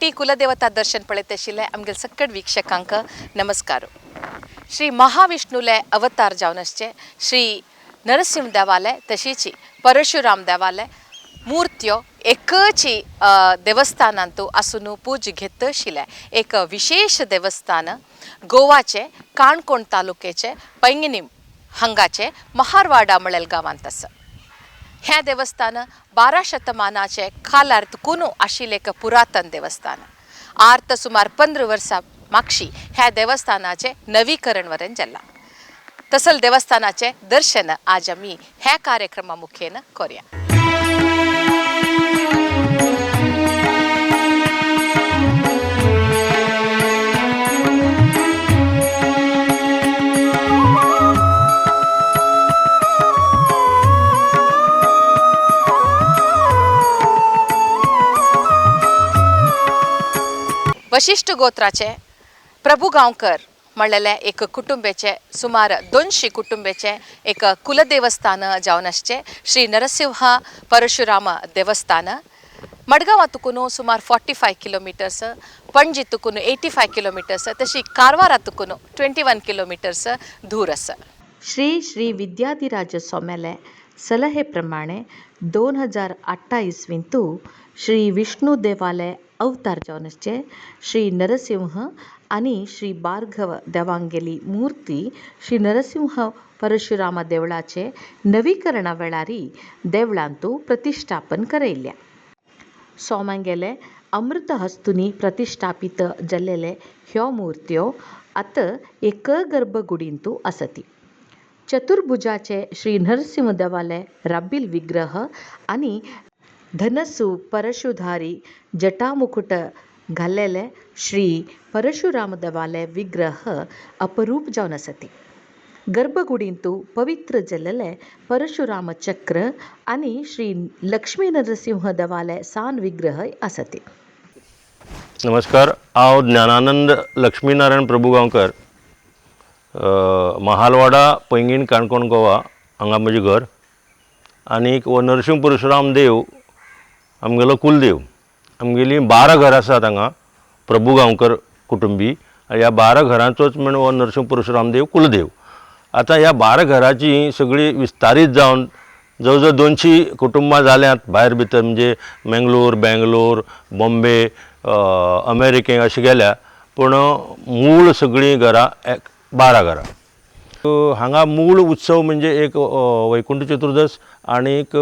T कुलदेवता दर्शन पळयत आशिल्ले आमगेले सकट वीक्षकांक नमस्कार. श्री महाविष्णुले अवतार जावन आसचे श्री नरसिंह देवालय तशीच परशुराम देवालय मूर्त्यो एकची देवस्थानांतू आसून पूज घेत आशिल्लें एक विशेष देवस्थान गोवाचे काणकोण तालुक्याचे पैंगिणी हांगाचे महारवाडा म्हळेल गांवांत आसा. हें देवस्थान 12 शतमानाचे कालार तुकून आशिल्लें एक पुरातन देवस्थान. आर्त सुमार 15 वर्सां मागशी ह्या देवस्थानाचें नवीकरण वरेन जालां. तसल देवस्थानाचें दर्शन आज आमी ह्या कार्यक्रमा मुखेन करूया. वशिष्ठ गोत्राचे प्रभू गांवकर म्हणलेले एक कुटुंबेचे सुमार 200 कुटुंबेचे एक कुलदेवस्थान जावन आसचे श्री नरसिंह परशुराम देवस्थान मडगांवा तुकून सुमार 45 किलोमिटर्स, पणजी तुकून 85 किलोमिटर्स, तशी कारवारा तुकून 21 किलोमिटर्स दूर आसा. श्री श्री विद्याधिराज स्वाम्याले सलहे प्रमाणे 2008 इस्वींतू श्री विष्णू देवालय अवतार जावन आसचे श्री नरसिंह आनी श्री भार्गव देवांगेली मूर्ती श्री नरसिंह परशुराम देवळाचे नवीकरणा वेळारी देवळांतू प्रतिष्ठापन करयल्या. सोमांगेले अमृत हस्तुनी प्रतिष्ठापित जाल्लेले ह्यो मूर्त्यो आतां एक गर्भगुडींतू आसती. चतुर्भुजाचे श्री नरसिंह देवाले राबिल विग्रह आनी धनसु परशुधारी जटामुकुट घाल्लेले श्री परशुराम देवाले विग्रह अपरूप जावन आसती. गर्भगुडींतू पवित्र जाल्लेले परशुराम चक्र आनी श्री लक्ष्मी नरसिंह देवाले सान विग्रह आसती. नमस्कार, हांव ज्ञानानंद लक्ष्मीनारायण प्रभू गांवकर, महालवाडा पैंगीण काणकोण गोवा हांगा म्हजें घर. आनीक हो नरसिंह परशुराम देव आमगेलो कुलदेव. आमगेलीं 12 घरां आसात हांगा प्रभू गांवकर कुटुंबी. ह्या 12 घरांचोच म्हण हो नरसिंह परशुराम देव कुलदेव. आतां ह्या 12 घराची सगळीं विस्तारीत जावन जवळ जवळ 200 कुटुंबां जाल्यांत भायर भितर, म्हणजे मेंगलोर, बेंगलोर, बॉम्बे, अमेरिके अशें गेल्या, पूण मूळ सगळीं घरां 12 घरां. हांगा मूळ उत्सव म्हणजे एक वैकुंठ चतुर्दश आनीक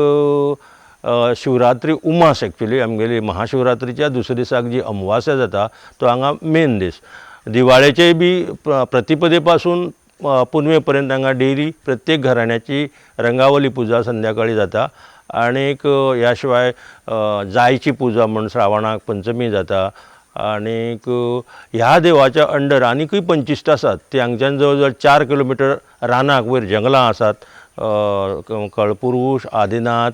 शिवरात्री उमास. एक्चुली आमगेली महाशिवरात्रीच्या दुसऱ्या दिसाक जी अमावास्या जाता तो हांगा मेन दीस. दिवाळेचेय बी प्रतिपदे पासून पुनवे पर्यंत हांगा डेली प्रत्येक घराण्याची रंगावली पुजा संध्याकाळी जाता. आनीक ह्या शिवाय जायची पुजा म्हण श्रावणाक पंचमी जाता. आनीक ह्या देवाच्या अंडर आनीकूय 25 आसात ती हांगच्यान जवळ जवळ 4 किलोमिटर रानाक वयर जंगलां आसात. कळपुरुश, आदिनाथ,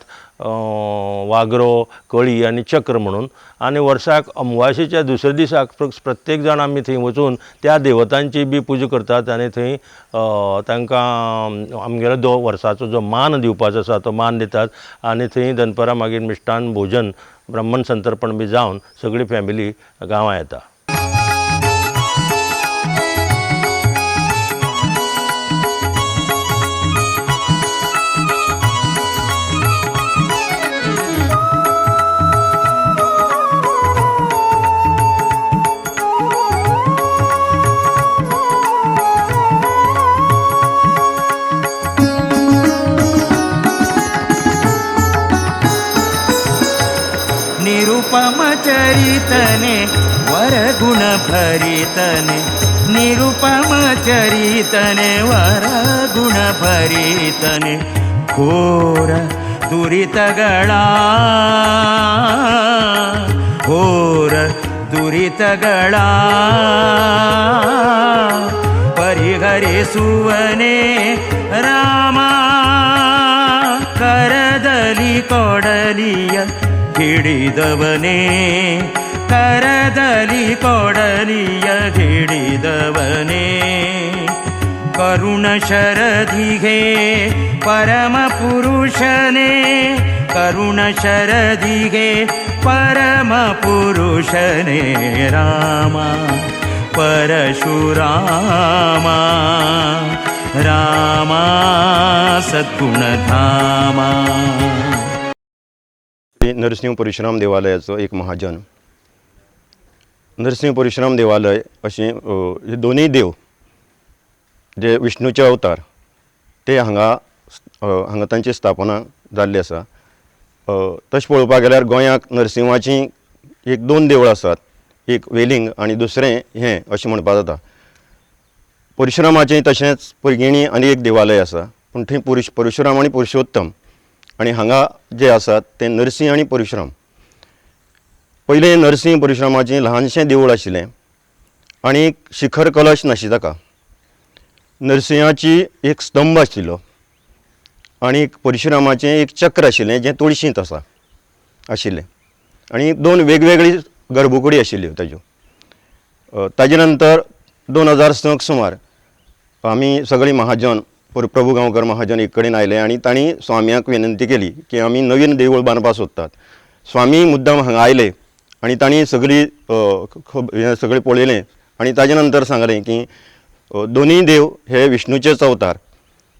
वागरो, कळी आनी चक्र म्हणून. आनी वर्साक अमावास्येच्या दुसऱ्या दिसाक प्रत्येक जाण आमी थंय वचून त्या देवतांची बी पुजा करतात आनी थंय तांकां आमगेलो जो वर्साचो जो मान दिवपाचो आसा तो मान दितात. आनी थंय दनपरां मागीर मिश्टान भोजन ब्राह्मण संतर्पण बी जावन सगळी फॅमिली गांवां येता. निरुपम चरितने वरगुण भरितने, निरुपम चरितने वरगुण भरितने, घोर दुरितಗಳ घोर दुरितಗಳ ಪರಿಹರಿಸುವನೇ ರಾಮ, ಕರದಲ್ಲಿ ಕೊಡಲಿಯ ಹಿಡಿದವನೇ, ಕರದಲ್ಲಿ ಕೊಡಲಿಯ ಹಿಡಿದವನೇ, ಕರುಣ ಶರಧಿಗೆ ಪರಮ ಪುರುಷನೇ, ಕರುಣ ಶರಧಿಗೆ ಪರಮ ಪುರುಷನೇ ರಾಮ ಪರಶುರಾಮ ರಾಮ ಸದ್ಗುಣಧಾಮ. नरसिंह परशुराम देवालयाचो एक महाजन. नरसिंह परशुराम देवालय अशें हे दोनूय देव जे विष्णूचे अवतार ते हांगा हांगा तांची स्थापना जाल्ली आसा. तशें पळोवपाक गेल्यार गोंयांत नरसिंहाचीं एक दोन देवळां आसात, एक वेलिंग आनी दुसरें हें अशें म्हणपाक जाता. परशुरामाचें तशेंच पैंगिणी आनी एक देवालय आसा, पूण थंय परशुराम आनी पुरुषोत्तम आनी हांगा जे आसात ते नरसिंह आनी परशुराम. पयलें नरसिंह परशुरामाचें ल्हानशें देवूळ आशिल्लें आनी शिखर कलश नाशिल्लो ताका. नरसिंहाची एक स्तंभ आशिल्लो आनी परशुरामाचें एक चक्र आशिल्लें जें तुळशींत आसा आशिल्लें आनी दोन वेगवेगळी गर्भकुडी आशिल्ल्यो ताज्यो. ताजे नंतर 2006 सुमार आमी सगळीं महाजन प्रभू गांवकर महाजन एक कडेन आयले आनी तांणी स्वाम्याक विनंती केली की आमी नवीन देवूळ बांदपाक सोदतात. स्वामी मुद्दम हांगा आयले आनी तांणी सगळी हें सगळें पळयलें आनी ताजे नंतर सांगलें की दोनूय देव हे विष्णूचेच अवतार.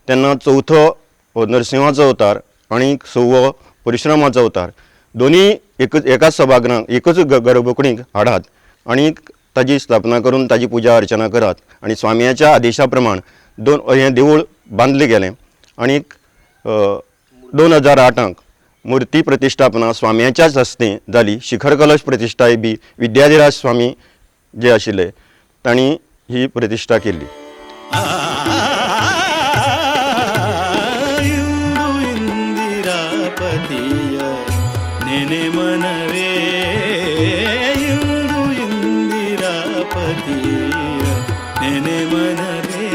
तेन्ना चवथो नरसिंहाचो अवतार आनी सवो परशुरामाचो अवतार, दोनूय एकाच सभागृहांत एकच गर्भकुडींत हाडात आनी ताजी स्थापना करून ताजी पुजा अर्चना करात. आनी स्वाम्याच्या आदेशा प्रमाण दोन हें देवूळ बांदलें गेलें आनी 2008 मूर्ती प्रतिश्ठापना स्वाम्याच्याच हस्ते जाली. शिखर कलश प्रतिश्ठाय बी विद्याधिराज स्वामी जे आशिल्ले तांणी ही प्रतिश्ठा केल्ली. ಇಂದು ಇಂದಿರಾಪತಿಯ ನೆನೆ ಮನವೇ, ಇಂದು ಇಂದಿರಾಪತಿಯ ನೆನೆ ಮನವೇ,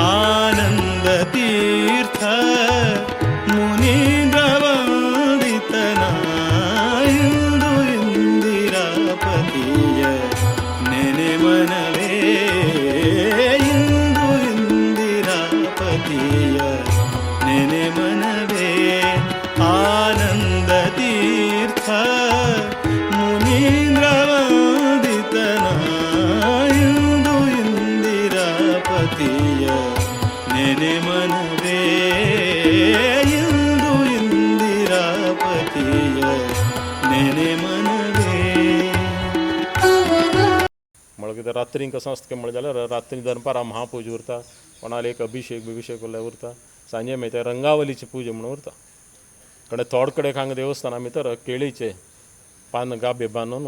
ಆನಂದ ತೀರ್ಥ ಮುನೀಂದ್ರ ವಂದಿತನ, ಇಂದು ಇಂದಿರಾಪತಿಯ ನೆನೆ ಮನವೇ, ಇಂದು ಇಂದಿರಾಪತಿಯ ನೆನೆ ಮನವೇ, ಆನಂದ ತೀರ್ಥ ಮುನೀಂದ್ರ ವಂದಿತನ, ಇಂದು ಇಂದಿರಾಪತಿಯ ನೆನೆ ಮನವೇ, ಇಂದು ಇಂದಿರಾಪತಿಯ ನೆನೆ ಮನವೇ. म्हळ्यार कितें रात्रीन कसो आसता म्हणलें जाल्यार रात्री दनपारां महापूजा उरता, कोणाले एक अभिशेक बिभिशेक उरल्यार उरता. सांजे मागीर ते रंगावलीची पुजा म्हणून उरता. कडेन थोड कडेन हांगा देवस्थाना भितर केळीचे पान गाबे बांदून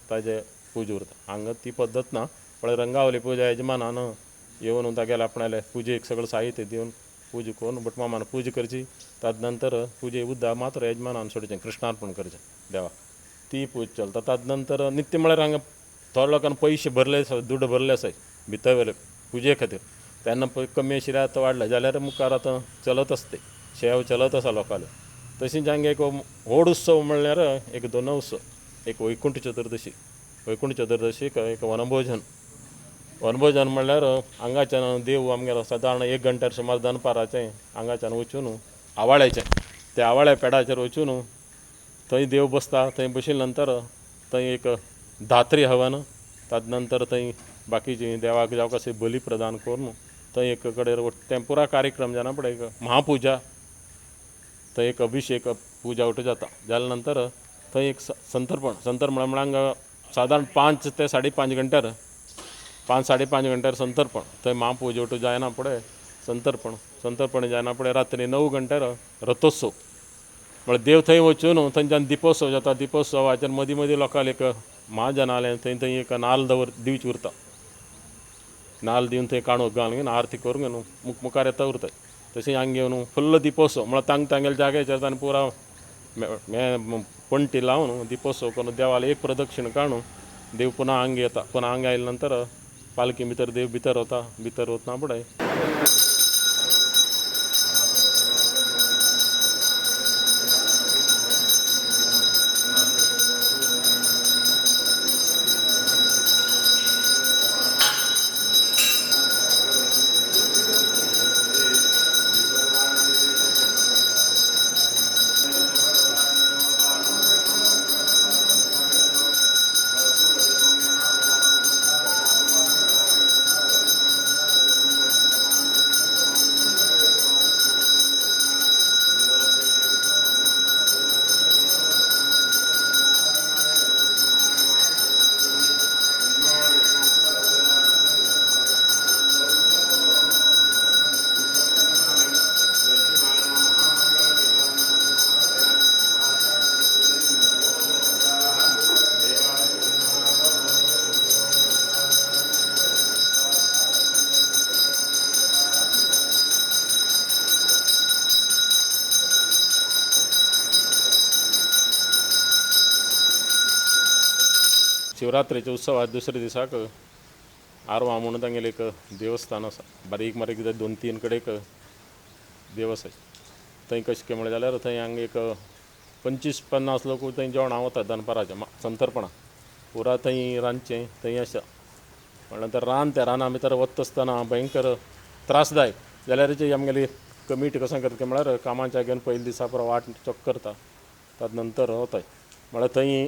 ताजे पुजा उरता. हांगा ती पद्दत ना, पण रंगावली पुजा यजमानान येवन तागेले आपणाले पुजेक सगळें साहित्य दिवन पुजा करून भटमामान पुजा करची. ताजे नंतर पुजे उदक मात्र यजमानान सोडचें, कृष्णार्पण करचें देवाक, ती पूजा चलता. ताजे नंतर नित्य म्हळ्यार हांगा थोड्या लोकांक पयशे भरले आसा, दुड्ड भरले आसाय भितर वेले पुजे खातीर, तेन्ना पळय कमी आशिल्ले आतां वाडले जाल्यार मुखार आतां चलत आसता शेव चलत आसा लोकांले. तशेंच हांगा एक व्हड उत्सव म्हणल्यार एक दोन उत्सव, एक वैकुंठ चतुर्दशी. वैकुंठ चतुर्दशीक एक वनभोजन. वनभोजन म्हणल्यार हांगाच्यान देव आमगेलो सादारण 1 घंट्यार सुमार दनपाराचें हांगाच्यान वचून आवाळ्याचें, त्या आवाळ्या पेडाचेर वचून थंय देव बसता. थंय बशिल्ले नंतर थंय एक धात्री हवन, ताजे नंतर थंय बाकीची देवाक जावं कशें बली प्रदान करून थंय एक कडेन तें पुरा कार्यक्रम जायना फुडें एक महापुजा, थंय एक अभिशेक पुजा उठ जाता. जाल्या नंतर थंय एक संतर्पण. संतर्पण म्हळ्यार हांगा सादारण 5 ते 5.5 घंट्यार, 5 5.5 घंट्यार संतर्पण. थंय महापुजा उठ जायना फुडें संतर्पण. संतर्पण जायना फुडें रात्री 9 घंट्यार रथोत्सव. म्हळ्यार देव थंय वचून थंयच्यान दिपोत्सव जाता. दिपोत्सवाचेर मदीं मदीं लोकांक एक महाजनालय थंय थंय एक नाल्ल दवर दिवची उरता. नाल्ल दिवन थंय काणूक घालून आरती करून न्हू मुखार येता उरता. तशें हांगा घेवन फुल्ल दिपोत्सव म्हळ्यार तांकां तांगेल्या जाग्याचेर तांणी पुरा पणटी लावन दिपोत्सव करून देवाला एक प्रदक्षिण काडून देव पुन्हा हांगा येता. पुन्हा हांगा आयले नंतर पालखी भितर देव भितर वता. भितर वतना फुडें शिवरात्रेच्या उत्सवात दुसऱ्या दिसाक आरवां म्हणून तांगेलें एक देवस्थान आसा बारीक बारीक 2-3 कडेन एक देव आसा. थंय कशें कितें म्हणलें जाल्यार थंय हांगा एक 25-50 लोक थंय जेवणां वतात दनपाराचें संतरपणां पुरा थंय रांदचें थंय आसा. म्हणल्यार नंतर रान त्या राना भितर वता आसतना भयंकर त्रासदायक जाल्यार आमगेली कमिटी कसो करता म्हळ्यार कामाच्या घेवन पयले दिसा पुरो वाट चोक करता ताजे नंतर वताय. म्हळ्यार थंय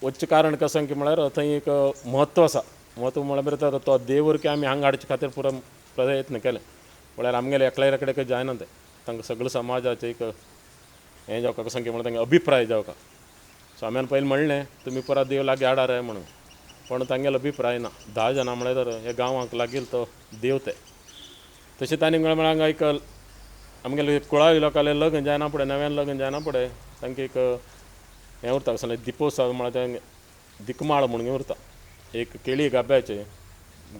वचचें कारण कशें की म्हळ्यार थंय एक म्हत्व आसा. म्हत्व म्हळ्यार भितर तो देवर की आमी हांगा हाडचे खातीर पुरो प्रयत्न केले म्हळ्यार आमगेले एकल्या कडेन जायना तें तांकां सगळें समाजाचें एक हें जावका कशें की म्हळ्यार तांकां अभिप्राय जावका. स्वाम्यान पयलीं म्हणलें तुमी परत देव लागीं हाडा रे म्हणून पूण तांगेलो अभिप्राय ना. 10 जाणां म्हळ्यार ह्या गांवांक लागीं तो देव ते तशें तांणी म्हळ्यार हांगा एक आमगेले कुळावी लोकांलें लग्न जायना फुडें नव्यान लग्न जायना फुडें तांकां एक हें उरता कसलें दिपोत्सव म्हळ्यार तें दिकमाळ म्हणून उरता. एक केळी गाब्याचें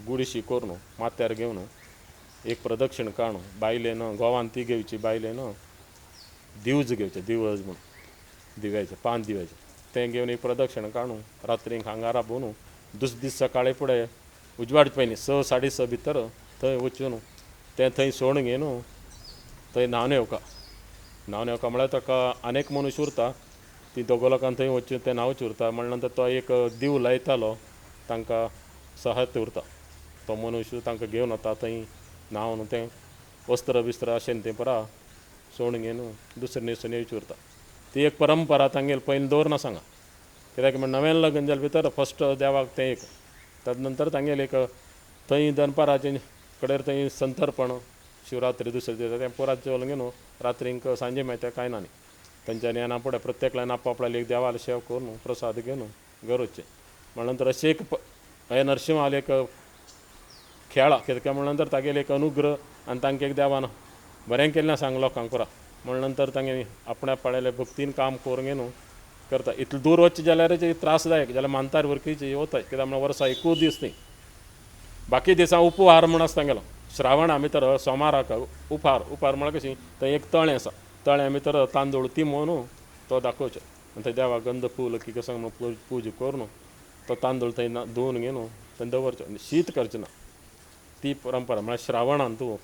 गुडशी करून माथ्यार घेवन एक प्रदक्षिण काडून बायलेन घोवान ती घेवची बायलेन दिवज घेवचें दिवज म्हणून दिव्याचें 5 दिव्याचें तें घेवन एक प्रदक्षिण काडून रात्रीक हांगा राबोवन दुसरे दीस सकाळी फुडें उजवाड पयलीं 6 साडे 6 भितर थंय वचून तें थंय सोण घेवन थंय न्हांवन येवका. न्हांवन येवका म्हळ्यार ताका अनेक मनीस उरता ती दोगो लोकांक थंय वचून तें न्हांवचें उरता. म्हणल्या नंतर तो एक दीव लायतालो तांकां सहत उरता तो मनीस तांकां घेवन वता थंय न्हांवन तें वस्त्र बिस्त्र अशें तें पुरा सोण घेवन दुसरे न्हेसून येवचें उरता. ती एक परंपरा तांगेली पयलीं दवरना सांगा कित्याक म्हण नव्यान लग्न जालें भितर फस्ट देवाक तें एक ताजे नंतर तांगेलें एक थंय दनपाराचें कडेर थंय संतर्पण शिवरात्री दुसरे दिसा तें पुरा जेवण घेवन रात्रींक सांजे मागीर कांय ना न्ही तांच्यानी येना फुडें प्रत्येकल्यान आपआपल्याली एक देवाले शेव करून प्रसाद घेवन घर वचचें. म्हणल्या नंतर अशें एक हें नरसिंहालें एक खेळा कित्याक म्हणल्या नंतर तागेलें एक अनुग्रह आनी तांकां एक देवान बरें केल्लें सांग लोकांक पुरा. म्हणल्या नंतर तांगे आपणा पाळेलें भक्तीन काम करून घेवन करता. इतलें दूर वचचें जाल्यार त्रासदायक जाल्यार मानतार वरकीची वताय कित्याक म्हळ्यार वर्सा एकूच दीस न्ही बाकी दिसा उपहार म्हूण आसता तांगेलो. श्रावणा भितर सोमाराक उपहार उपहार म्हळ्यार कशी थंय एक तळें आसा तळ्या भितर तांदूळ तिमोवन तो दाखोवचो आनी थंय देवाक गंध फूल की कसो म्हणून पूजा करून तो तांदूळ थंय धुवन घेवन थंय दवरचो आनी शीत करचें ना. ती परंपरा म्हळ्यार श्रावणान तूं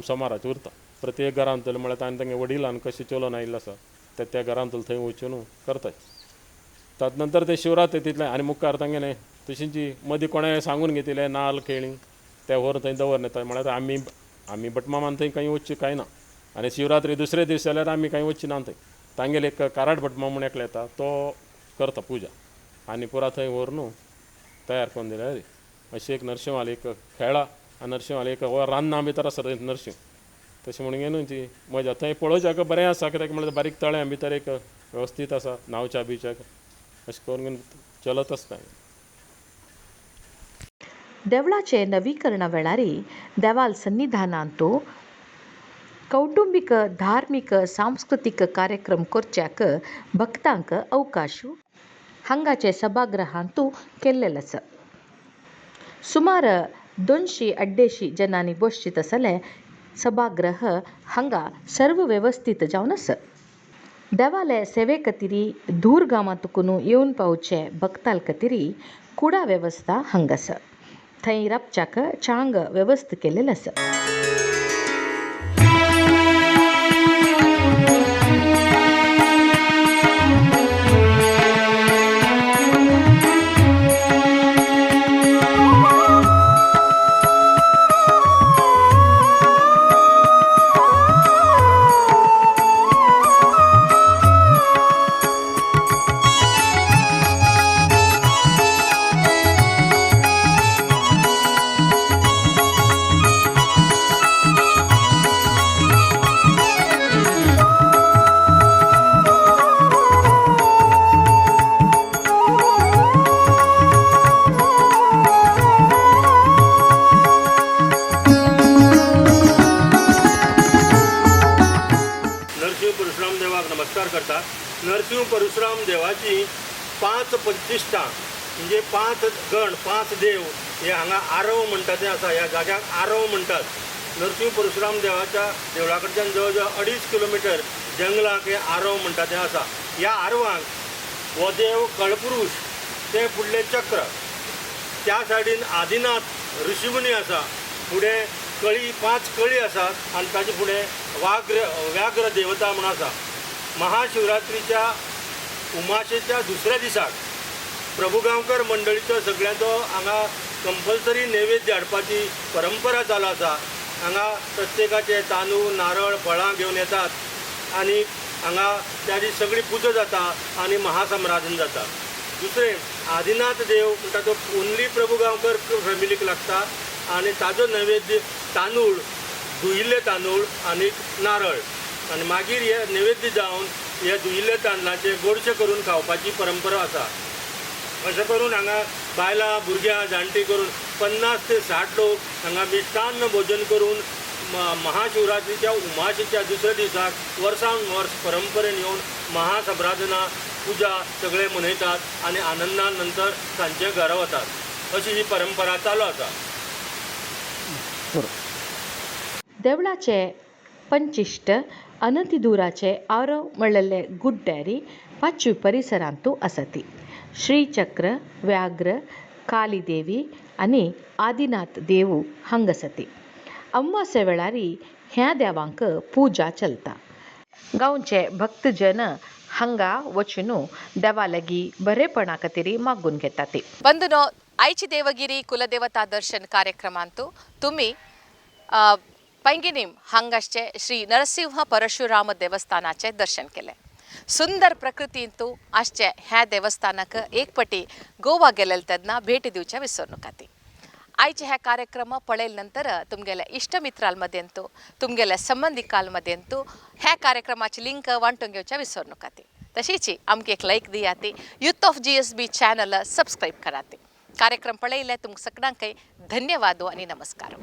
सोमाराचें उरता. प्रत्येक घरांतले म्हळ्यार ताणें तांगे वडिलान कशें चलोवन आयिल्लें आसा ते त्या घरांतले थंय वचून करताय. ताजे नंतर ते शिवरात्री तितलें आनी मुखार तांगेलें तशींची मदीं कोणें सांगून घेतिल्लें नाल्ल केळीं ते व्हरून थंय दवरन येता. म्हळ्यार आमी आमी भटमामान थंय खंय वचचें कांय ना आनी शिवरात्री दुसरे दीस जाल्यार आमी खंय वचचें ना थंय. तांगेले एक काराट भटमाम म्हूण एकलो येता तो करता पुजा आनी पुरा थंय व्हरून तयार करून दिल्यार अशें एक नरशिंवालें एक खेळा आनी नरशिंवालें एक रान्ना भितर आसा नरशिंव तशें म्हणून न्हू ती मजा थंय पळोवच्याक बरें आसा कित्याक म्हळ्यार बारीक तळ्यां भितर एक वेवस्थीत आसा न्हांवच्या बिवच्याक अशें करून चलत आसता. देवळाचे नवीकरणा वेळारी देवाल सन्निधानांत कौटुंबीक धार्मीक सांस्कृतीक कार्यक्रम करच्याक भक्तांक अवकाश हांगाचे सभागृहांतू केल्लेल आसा. सुमार 200-250 जनांनी बसचें आसलें सभागृह हांगा सर्व वेवस्थीत जावन आसा. देवाले सेवे खातीर दूर गांवांतून येवन पावचे भक्ताल खातीर कुडा वेवस्था हांगा आसा. थंय राबच्याक चांग वेवस्था केल्लेल आसा. नरसिंह परशुराम देवाची 5 प्रतिष्ठा म्हणजे 5 गण 5 देव हे हांगा आरव म्हणटा तें आसा. ह्या जाग्याक आरव म्हणटात. नरसिंह परशुराम देवाच्या देवळा कडच्यान जवळ जवळ 2.5 किलोमिटर जंगलाक हे आरव म्हणटा तें आसा. ह्या आरवांक हो देव कळपुरुष ते फुडलें चक्र, त्या सायडीन आदिनाथ ऋषीमुनी आसा, फुडें कळी 5 कळी आसात आनी ताजे फुडें व्याघ्र देवता म्हूण आसा. महाशिवरात्रीच्या उमाशेच्या दुसऱ्या दिसाक प्रभुगांवकर मंडळीचो सगळ्यांचो हांगा कंपल्सरी नैवेद्य हाडपाची परंपरा चालू आसा. हांगा प्रत्येकाचे तांदूळ, नारळ, फळां घेवन येतात आनी हांगा त्या दीस सगळी पुजा जाता आनी महासम्राजन जाता. दुसरें आदिनाथ देव म्हणटा तो ओन्ली प्रभुगांवकर फॅमिलीक लागता आनी ताजो नैवेद्य तांदूळ, धुयिल्ले तांदूळ आनी नारळ आनी मागीर हे नैवेद्य जावन हे धुयिल्ले तांदळाचें गोडशें करून खावपाची परंपरा आसा. अशें करून हांगा बायलां, भुरग्यां, जाणटीं करून 50 ते 60 लोक हांगा मिष्टान्न भोजन करून महाशिवरात्रीच्या उमाशेच्या दुसऱ्या दिसाक वर्सान वर्स परंपरेन येवन महासम्राजना पुजा सगळे मनयतात आनी आनंदान नंतर सांजचे घरा वतात. अशी ही परंपरा चालू आसा. देवळाचे पंचिश्ट अनंतदुराचे आरव म्हणलेले गुड्डेरी पाचवी परिसरांतू आसती. श्रीचक्र, व्याघ्र, कालीदेवी आनी आदिनाथ देवू हांगासती. अमावास्ये वेळारी ह्या देवांक पुजा चलता. गांवचे भक्तजन हांगा वचून देवा लागीं बरेपणा खातीर मागून घेतात. बंधुनो, आयची देवगिरी कुलदेवता दर्शन कार्यक्रमांतू तुमी पैंगिनीम हांगासचे श्री नरसिंह परशुराम देवस्थानाचे दर्शन केलें. सुंदर प्रकृतींतू आसचे ह्या देवस्थानाक एक पटी गोवा गेलेले तेन्ना भेट दिवचे विसरू नकाती. आयचे हे कार्यक्रम पळयले नंतर तुमगेले इश्ट मित्रां मदेंतू, तुमगेले संबंधिकां मदेंतू ह्या कार्यक्रमाची लिंक वांटून घेवचे विसरू नकाती. तशीच आमकां एक लायक दियाती, youth of GSB channel subscribe कराती. कार्यक्रम पळयले तुमकां सगळ्यांकय धन्यवाद आनी नमस्कार.